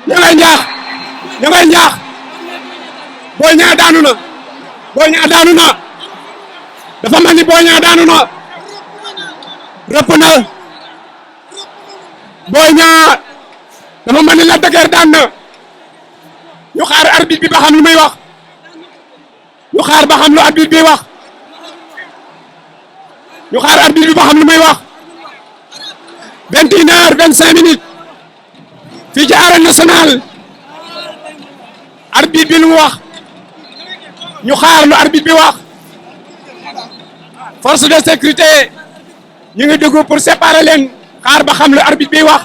ñu ngay ñaax ñu ngay ñaax Boy Niang daanu na Boy Niang daanu na dafa mel ni Boy Niang daanu na rëpp na Boy Niang dafa mel ni Lac de Guiers daan na ñu xaar arbitre bi ba xam lu muy wax ñu xaar ba xam lu arbitre bi wax ñu xaar arbitre bi ba xam lu muy wax 21h25 fii ci arène nationale arbitre bi lu mu wax ñu xaar lu arbitre bi wax force de sécurité ñu ngi dugg pour séparer leen xaar ba xam lu arbitre bi wax